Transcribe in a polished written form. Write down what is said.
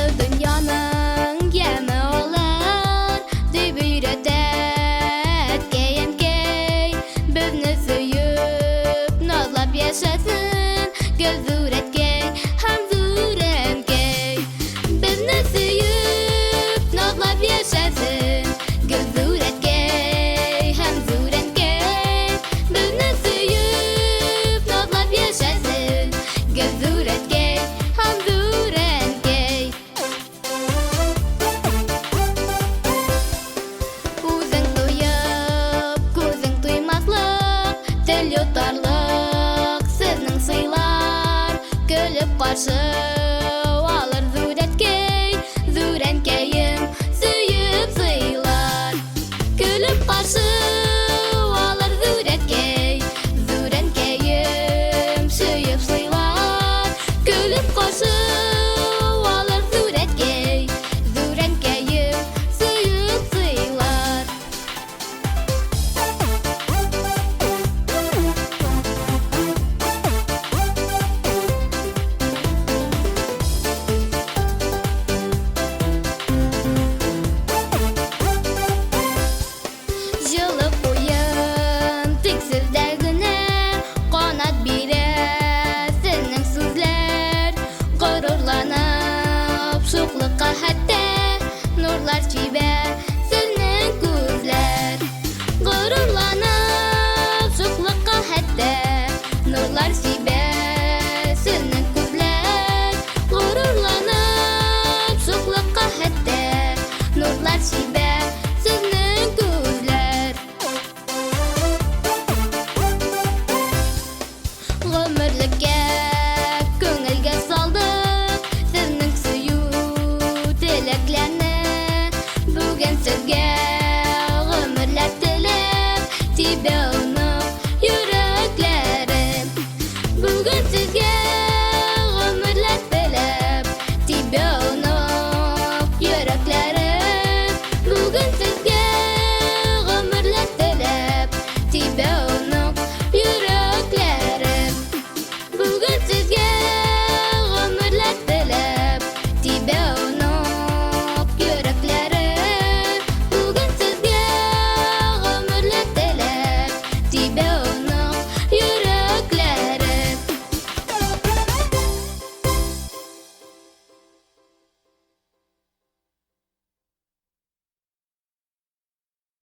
Якты дөньяның яме алар, дип өйрәтә әткәй-әнкәй. Безне сөеп, назлап яшәсен Гөлзур әткәй һәм зур әнкәй. Безне сөеп, назлап яшәсен Гөлзур әткәй һәм зур әнкәй. Безне сөеп, назлап яшәсен Гөлзур әткәй һәм зур әнкәй. Үзең туеп, күзең туймаслык, тел йотарлык сезнең сыйлар. Көлеп каршы алыр зур әткәй, зур әнкәем сөеп сыйлар. Көлеп каршы алыр зур әткәй, зур әнкәем сөеп сыйлар. Көлеп каршы алыр зур әткәй, зур әнкәем сөеп сыйлар. Җылы куен тик сездә генә канат бирә сезнең сүзләр. Горурланып шуклыкка хәтта нурлар сибә.